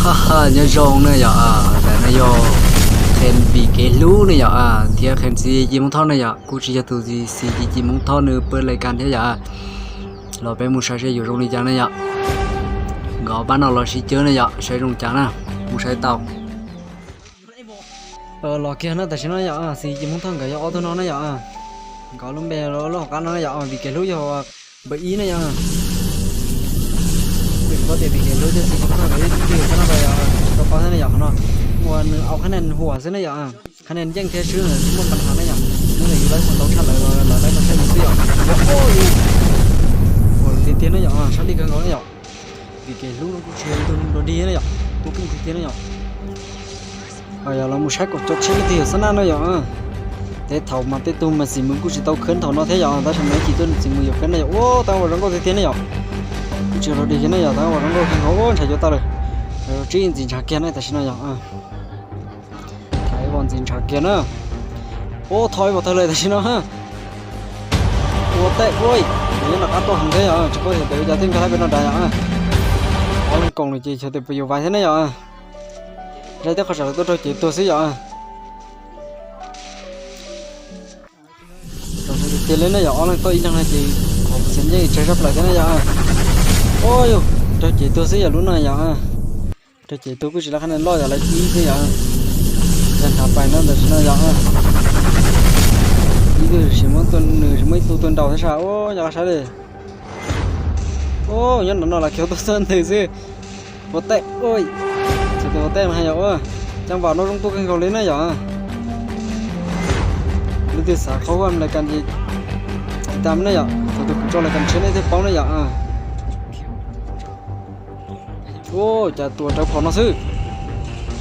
Ha ha, nyob zoo ne yom, ntawm no yog qhee Vim Kev Hlub ne yom, thiab qhee Xis Ci Moob Thoj ne yom, kuj tsis yog tus Xis Ci Moob Thoj nws pw lais kas thiab yom. Los peb mus saib seb yuav zoo li cas ne yom. Nkawd pab no los sib cawb ne yom, saib zoo cas na, mus saib tau. Los kiag no tam sim no yom, Xis Ci Moob Thoj nkawd yog ob tug no ne yom. Nkawd lub npe lub hauv qab no ne yom, Vim Kev Hlub yog npawb ib ne yom. Kuj tsis paub tias Vim Kev Hlub thiab Xis Ci Moob Thoj nkawd ib tug xab na pas yom, tsis tau paub thiab ne yom, qhov no uas nws au qhab nen huam xwb ne yom. Qhab nen yeej thiab swb tsis muaj pas hav ne yom. Hnub no yus laib huam ntau tshaj lawv los lawv laib tau tshaj yus xwb yom. Huam tiag tiag ne yom, sab li kawg nkaus ne yom. Vim Kev Hlub no kuj tsis yog ib tug dog dig ne yom, tub keej tiag tiag ne yom. Yog los mus saib kom cov tsheb leej twg yog xab na no yom. Teb thaum mas tej tug mas xim mus kuj tsis tau khawb thaum no thiab yom, tab sis mas ib chim tuaj xim mus yuav khawb ne yom. Ua, taab uas zoo nkauj tiag tiag ne yom. Kuj tsis dog dig kiag ne yom, taab uas zoo nkauj kawg nkaus, ua, ntshav yuav tag lawm. Tsib ntxim ntshav kiag ne tam sim no yom. Thaiv ib vos ntxim ntshav kiag na. Ua, thaiv ib vos tag lawm tam sim no. Ua tej ua, nws nram qab tuaj heev thiab yom, tsis paub tias ua cas thiaj nkag lawm pem no nrad yom. Ob leeg koom lawm ces xyov tias puas yuav vaiv thiab ne yom. Zaj teb qhov tsam lawv tuaj raug cev tuag xwb yom. Tiag tiag li ne yom, ob leeg tuaj ib leeg no ces qhov pus xev ncej tsawg zaj plaws thiab ne yom. Ua yus, raug cev tuag xwb yom lub no yom. Raug cev tuag kuj tsis lawv qhab nen loj yom, lawv ib xwb yom. Yog hnav pais no ntawm tsis no yom. Ib tug sim muab tua, nws sim muab ib tug tua nraus thiab sas, ua yog qab sab li. Ua nyob nram no las khiav tuaj xwb ntws xwb. Ua tej, ua, txawm tias ua tej mas yom, ua, caj npam no zoo tuaj kawg nkaus li na yom. Leej twg xav qhov huaj lais kas ces tiv tas na yom, thaum tus kuv tso lais kas tshiab nej thiaj paub na yom. Ua cas tuaj rawv phom no xwb.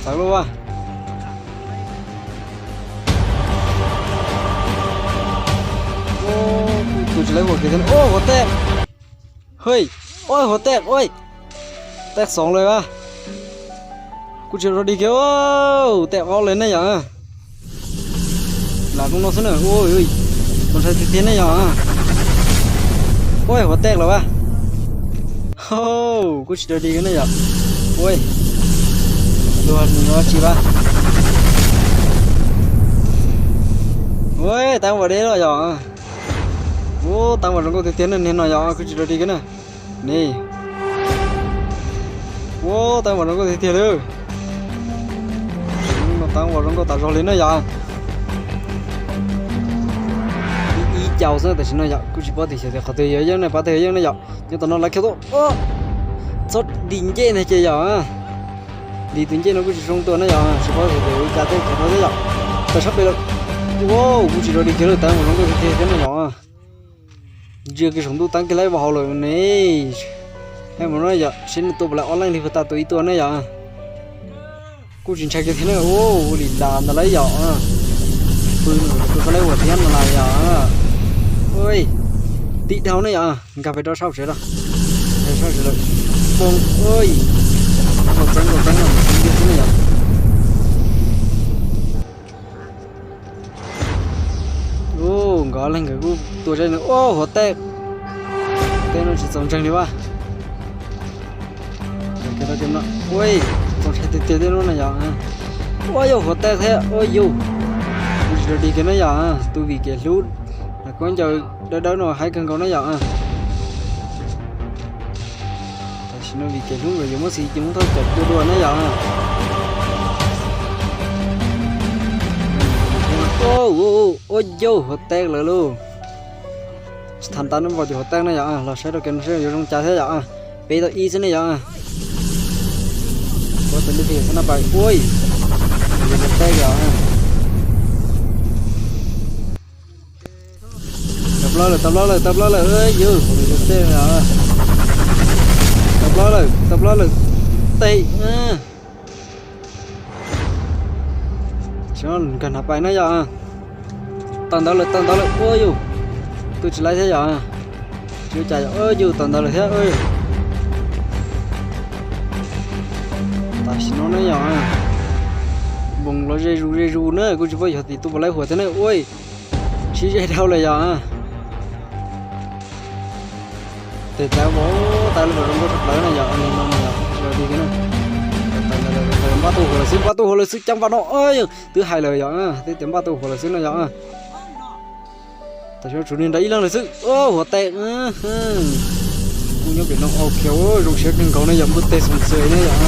Txawv luaj a. Tus tsis lawv huam kiag thiab, ua huam tej. Hej, ua huam tej, ua tej xoov lawm a. Kuj tsis dog dig kiag, tej ob lawm ne yom. Lam zoo no xwb na, ua, txaus ntshai tiag tiag ne yom. Ua huam tej lawm a. Kuj tsis dog dig kiag ne yom. Ua, luag nws no tsis a. Ua, taab uas deb lawm yom. Ua, taab uas zoo nkauj tiag tiag ne, niag no yom, kuj tsis dog dig kiag na. Ne. Ua, taab uas zoo nkauj tiag tiag li. Taab uas zoo nkauj tas zog li na yom. Ib, ib cau xwb tam sim no yom, kuj tsis paub tias xyov tias qhov twg yog yeej ne, pab twg yog yeej ne yom. Nyob tom no lawv khiav tuaj, txhob dim ncej ntag ces yom. Dim tus ncej no kuj tsis zoo tua na yom, tsis paub tias ua cas tej khiav no thiab yom. Tawm sab pem lawm. Ua, kuj tsis dog dig kiag lawm, taab uas zoo nkauj tiag tiag thiab no yom. Ntsia kiag saum ntuj taab kiag laib vau hauv lawm ne. Hais mus no yom, seb nws tua puas lawv ob leeg li puas tas tus ib tua ne yom. Kuj tsis ntshai kiag thiab na, ua li las ntawd lawm yom. Pw nws tus txog laib huam thiab no las yom. Ua, tib dhau ne yom, nkag pem rau sab tsev lawm. Sab tsev lawm. Poob, ua, nkaus txeeb nkaus txeeb no nws tib tiag xwb ne yom. Ua, nkawd ob leeg nkawd kuj tua zeb no, ua huam tej. Tej no tsis txaus ntseeg li a. Ua, txaus ntshai tiag tiag tej no na yom. Ua yus huam tej thiab, ua yus. Kuj tsis dog dig kiag na yom, tus Vim Kev Hlub, koob ncaws dawb dawb no haib kawg nkaus na yom. Tam sim no Vim Kev Hlub nkawd yuav muab Xis Ci Moob Thoj cawm tua dua na yom. Ua, ua yus huam tej lawm lauj. Tsis tham tas no vau ces huam tej na yom, los saib rau kev no seb yuav zoo cas thiab yom. Peb tau ib xwb ne yom. Ua tus lub tij xab na pais ua, yus huam tej yom. Tau plaub lawm, tau plaub lawm, tau plaub lawm, yus huam tej yom. Tau plaub lawm, tau plaub lawm, tej. Nkag hnav pais na yom. Tawm ntawd lawm, tawm ntawd lawm, ua yus. Twb tsis laib thiab yom. Tsis ua cas yom, yus tawm ntawd lawm thiab. Tam sim no ne yom, npoos los ze zus ze zus na, kuj tsis paub yog tim tus puas laib huam thiab na. Ua, sib ze dhau lawm yom. Tes tav vau, tav lub vau zoo nkauj tshaj plaws na yom, no yom, tsis dog dig kiag na. Npaj tau huas lawm xwb, npaj tau huas lawm xwb, cov npaj no, twb hais lawm yom, twb tias npaj tau huas lawm xwb no yom. Tam sim no tshuav niag nrad ib leeg lawm xwb. Huas tes, kuj nyob pem no, ok, zoo siab kawg nkaus ne yom, npua teg xoom xwm ne yom.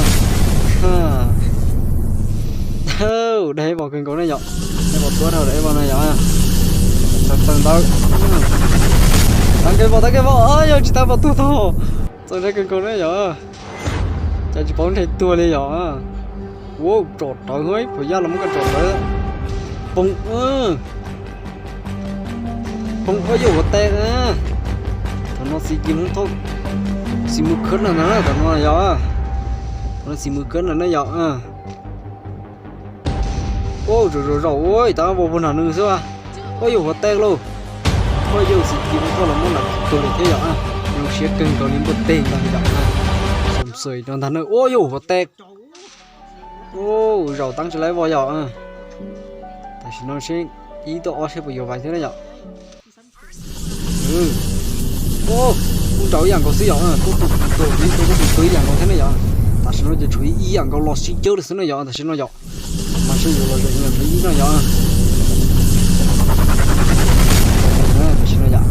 Dab vog kawg nkaus ne yom, dab vog tuab dhau dab vog no yom. Tawg ntawd, tag kev vog, tag kev vog, yog tsis tag vog tuag tag. Txaus ntshai kawg nkaus ne yom. Cas tsis paub ntshe tuag li yom. Ua tsom rawv, phuam yaj los muab koj tsom rawv. Poob, poob, ua yog huas tes. Thaum no xis kis hmoov thauj, xis mus khawb no na, thaum no yom. Thaum no xis mus khawb no na yom. Ua zaum zaum zaum ua ib tag vog puag nram nws xwb. Ua yog huas tes lauj. Ua yog xis kis hmoov thauj los muab nram tuag li thiab yom. Zoo siab kawg nkaus li npua teg ntag yom. Xoom xwm rau ntag na, ua yog huas tes. Zaum teeb tsis laib vog yom. Tam sim no seb ib tuaj ob seb puas yuav vais thiab na yom. Kuj nraus ib yam nkaus xwb yom, kuj tus tus ib tus kuj tus tus ib yam nkaus thiab ne yom. Tam sim no ces tshuav ib yam nkaus los sib cawb li xwb ne yom, tam sim no yom. Mas seb yuav los zoo li tshuav ib no yom. Tam sim no yom.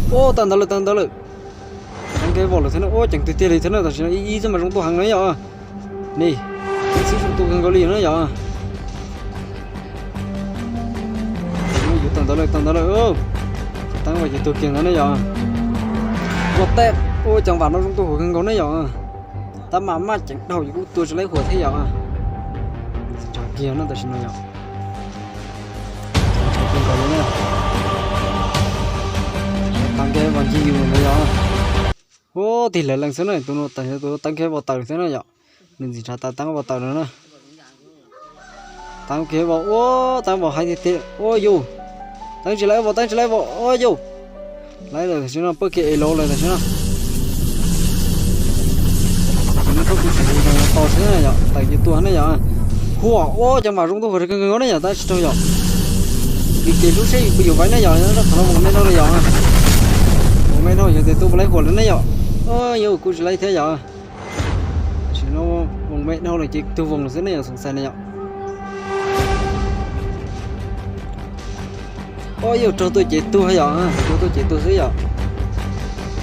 Ua tag ntawd lawm, tag ntawd lawm. Teeb kiag voj lawm thiab na, ua ceev tiag tiag li thiab na, tam sim no ib ib xwb mas zoo tuaj heev na yom. Ni, ib xwb zoo tuaj kawg nkaus li na yom. Yuav tau ntawd lawm, tau ntawd lawm. Teeb voj ces tuag kiag ntawd na yom. Ua tej, ua cas vam no zoo tuaj huam kawg nkaus ne yom. Tab mas maj ceev dhau ces kuj tua tsis laib huam thiab yom. Tsis tso kiag no tam sim no yom. Tso kiag nkaus li na. Teeb kiag voj ncig yus ntawd yom. Ua tig lawv leej xwb na, tus no tas tus teeb kiag voj tawm xwb na yom. Nws ntxim ntshav tas teeb voj tawm no na. Teeb kiag voj, ua teeb voj hais tiag tiag, ua yus. Teeb tsis laib voj, teeb tsis laib voj, ua yus. Laib lawm tam sim no, pab kiag es laus lawm tam sim no. Tus no thauj kuv tsis zoo to xwb na yom, tawm ces tuag na yom. Huam, ua cov vam zoo tuaj huam kawg nkaus na yom, tab tsis raug yom. Vim ces lub seb puas yuav vais na yom, rau qhov no voos me dhau lawm yom. Voos me dhau yog tias tuaj puas laib huam lawm na yom. Yus kuj tsis laib thiab yom. Tam sim no voos me dhau lawm ces tuag voos lawm xwb ne yom, xoom xais ne yom. Ua yus raug tuaj ces tuag yom, raug tuaj ces tuag xwb yom.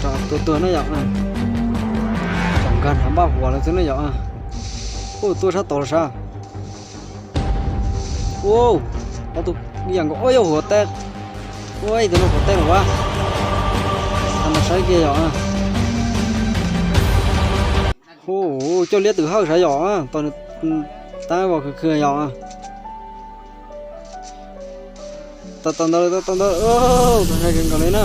Raug tuag tuag na yom. Tsom nkag nrhav npaj huam lawm xwb na yom. Ua tuaj sab tod los sav. Ua, ob tug ib yam nkaus, ua yog huam tej. Ua ib tug no huam tej los ua. Tag no saib kiag yom. Hu, coj liab twm hawj sav yom, tau, tab voj khwv khwv yom. Tau tau ntawd, tau tau ntawd, tau ntshai kawg nkaus li na.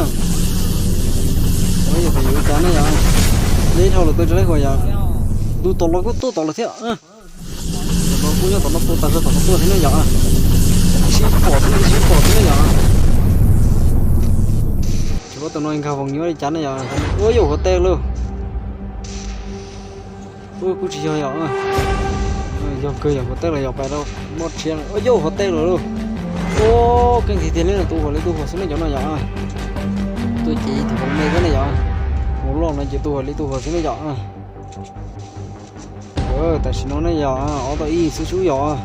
Ua yog tias yuav ua cas ne yom. Liab dhau lawm tuaj tsis laib huam yom. Tus tom los kuj tuaj tom lawm thiab. Tom no kuj nyob tom no tuaj tas zog tom no tuaj thiab ne yom. Ib sib pom xwb, ib sib pom xwb ne yom. Tsis paub tus no nkag voos yuav li cas ne yom. Ua yog huam tej lauj. Ua kuj tsis yog yom. Yog kawg yog huam tej los yog pais rau mob tshiab. Ua yog huam tej lawm lauj. Ua keej tiag tiag li no, tus huam li tus huam xwb ne cov no yom. Tuaj ces ib tug voos me thiab ne yom. Voos loj no ces tus huam li tus huam xwb ne yom. Tam sim no ne yom, ob tau ib xwb sub yom.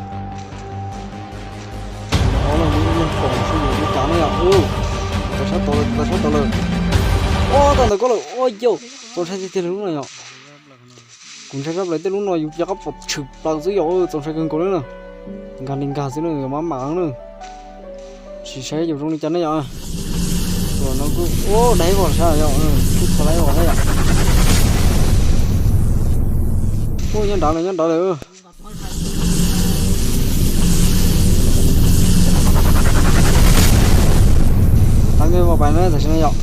Ob leeg ib leeg koom sub yus li cas ne yom. Tau sab tod lawm, tau sab tod lawm. Ua tau ntawm koj lawm, ua yau, txaus ntshai tiag tiag li lub no yom. Kuv ntshai sab plaws tej lub no yus rov qab pom tshwm plaws xwb yom, txaus ntshai kawg nkaus li na. Nkag li nkag xwb na, maj mam na. Tsis saib yus zoo li cas ne yom. Tus no kuj ua dai voj sab yom, kuj txhua dai voj na yom. Ua nyob nrad lawm, nyob nrad lawm. Teeb kiag voj pais na tam sim no yom.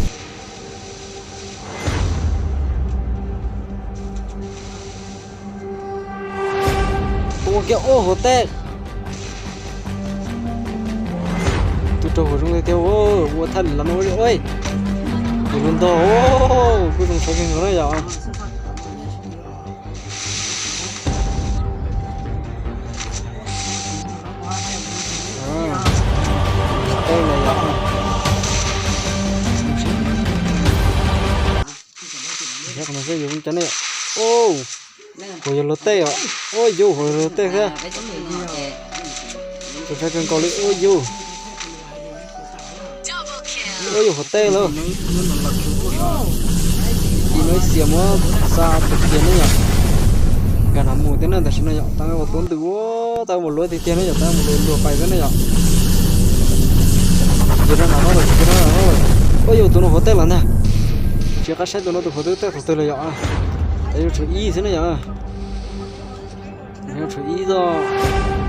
Ua kiag ua huam tej. Tus raug huam zoo tiag tiag, ua thaj li los no ua, kuv lub ntog, kuj zoo saib kawg nkaus na yom. Tej no yog, yog qhov no xwb yus zoo cas ne. Kuv yog luag tej os. Ua yus huv tej thiab. Txaus ntshai kawg nkaus li ua yus. Ua yus huv tej lawm. Tim no ib xiam muab xa tus kiag ne yom. Nkag nav mus thiab na tam sim no yom, tab ua tuab ntws ua, tab ua luaj tiag tiag ne yom, tab ua luaj luaj pais thiab ne yom. Kiag rau nav no lawm, kiag rau nav no lawm. Ua yus tus no huv tej lawm ntag. Tsis qab saib tus no tus huv tej thaum twg lawm yom. Tab yuav tshuav ib xwb ne yom. Yuav tshuav ib txoj,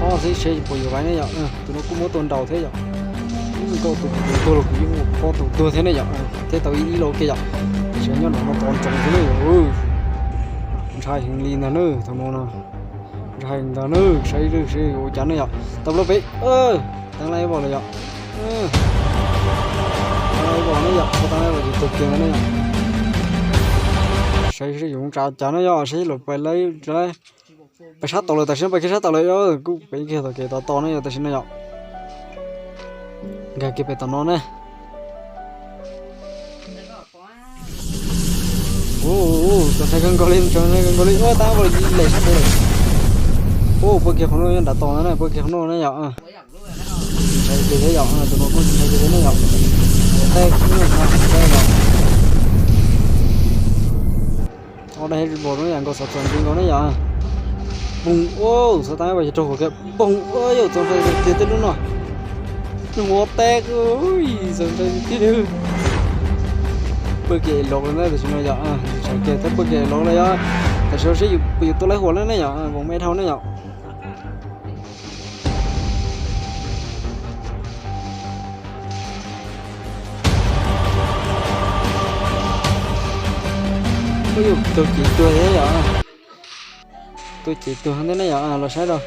ob xwb seb puas yuav vaiv ne yom. Tus no kuj muab tua nraus thiab yom. Ib nkauj tus tus tuag los kuv yeej ua phob tus tuag thiab ne yom. Thiab tau ib ib los ua ke yom. Tam sis nyob nram no tov ntsoov xwb ne yom. Ntshai heev li ntag na thaum no no. Ntshai ntag na, saib seb yuav ua cas ne yom. Tau plaub peb, teeb lab ib vos lawm yom. Teeb lab ib vos ne yom, teeb lab ib vos ces tuag kiag ntag ne yom. Saib seb yuav ua cas cas ne yom, saib lawv pais lawv pais sab tod lawm, tam sim no pais kiag sab tod lawm yom, kuj pem kiag tom kev tod tos ne yom, tam sim no yom. Nkag kiag pem tom no ne. Txaus ntshai kawg nkaus li, txaus ntshai kawg nkaus li, ua tab ua lem sab tod lawm. Ua puag kiag qhov no nram tos no ne, puag kiag qhov no ne yom. Ntshai kiag thiab yom, tus no kuj ntshai kiag thiab ne yom. Ua tej kuj ntshai yom. Ob daim hej vos no yam nkaus xov txuas nti nkaus ne yom. Poog, ua xov tab vas yog raug hua kiag, poog, ua yus txaus ntshai tiag tiag tej lub no. Nws ua tej, txaus ntshai tiag tiag. Pawg kev lov lawm na tam sim no yom, ntshai kiag thiab pawg kev lov lawm yom. Tam sim no seb yus puas yuav tua laib hua lawm ne yom, voos me dhau ne yom. Ua yus tua cev tuag thiab yom. Tua cev tuag thiab ne yom, los saib rau.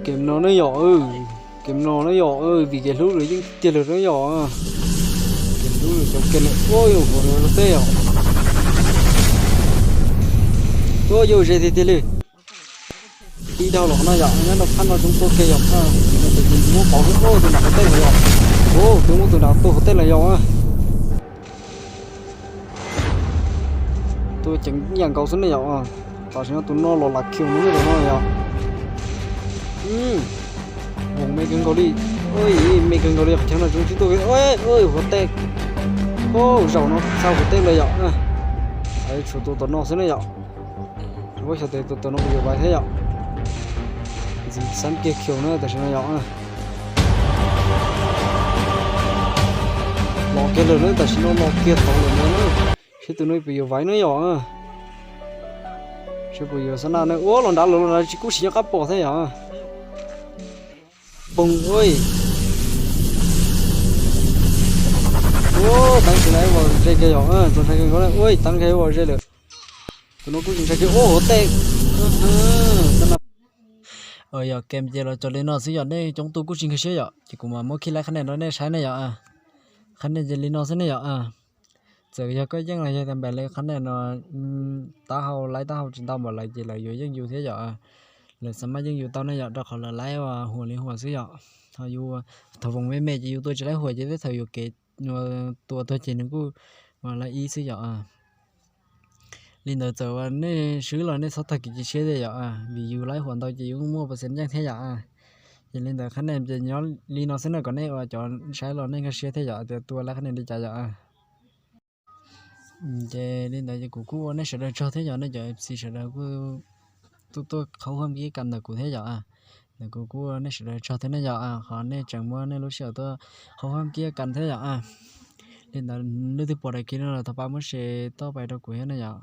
Kem no ne yom, kem no ne yom, vim kev hlub lawm yeej tiag lawm ne yom. Kev hlub lawm cov kev lawm, ua yus hua lawm tej yom. Ua yus ze tiag tiag li. Ib dhau los no yom, nyob rau phab no tsoom tuaj kiag yom, no ces muab pauv xwb, ua tus nram qhov tej lawm yom. Ua tus muab tus nram tuaj qhov tej lawm yom. Tua ceev yam nkaus xwb ne yom. Tam sim no tus no los lam khiu no los no yom. Voos me kawg nkaus li, me kawg nkaus li, qhov chaw no tsoom tsib tuaj, hua tej. Zaum no xa hua tej lawm yom. Tshuav tus tom no xwb ne yom. Ua xyov tes tus tom no puas yuav vaiv thiab yom. Ntxiv xab kiag khiu na tam sim no yom. Los kiag lawm na, tam sim no los kiag tau lawm no na. Seb tus no puas yuav vaiv na yom. Seb puas yuav xab naj na, ua los nrad lawm los nrad tsis kub si nyob qab pom thiab yom. Poog ua. Ua, teeb tsis laib vos ze kiag yom, txaus ntshai kiag nkaus na, ua teeb kiag vos ze lawm. Tus no kuj tsis ntshai kiag, ua hua tej. Yog kem ces los txog li no xwb yom, nej coob tus kuj tsis nkag siab yom, ces kuv mam muab khib laib qhab nem rau nej saib ne yom. Qhab nem ces li no xwb ne yom. Txawm yog koj yeej los yog tas npaum li qhab nem no, taub hau laib taub hau tsis ntau npaum lawm ces lawv yuav yeej yus thiab yom. Lawv xav mas yeej yus tau ne yom, rau qhov lawv laib ua huam li huam xwb yom. Ho yus thaum voos me me ces yus tua tsis laib huam ces tej thaum yuam kev tua tuag ces nws kuj ua laib ib xwb yom. Li ntawd txawm uas nej swb los nej txhob tag kev cia siab thiab yom, vim yus laib huam ntau ces yus muaj pas xev ntseej thiab yom. Ces li ntawd qhab nem ces nyob li no xwb na, kom nej ua cov saib los nej nkag siab thiab yom, tias tua laib qhab nem li cas yom. Ces li ntawd ces kuv kuj ua nej sawv daws tsaug thiab yom, nej cov F C sawv daws kuj tuaj tuaj qhaub huab kib kam ntawm kuv thiab yom. Ntawm kuv kuj ua nej sawv daws tsaug thiab ne yom, qhov nej tseem muab nej lub sij hawm tuaj qhaub huab kib kam thiab yom. Li ntawd leej twg pom daim clip no los thov pab muab share toj pais rau kuv thiab ne yom.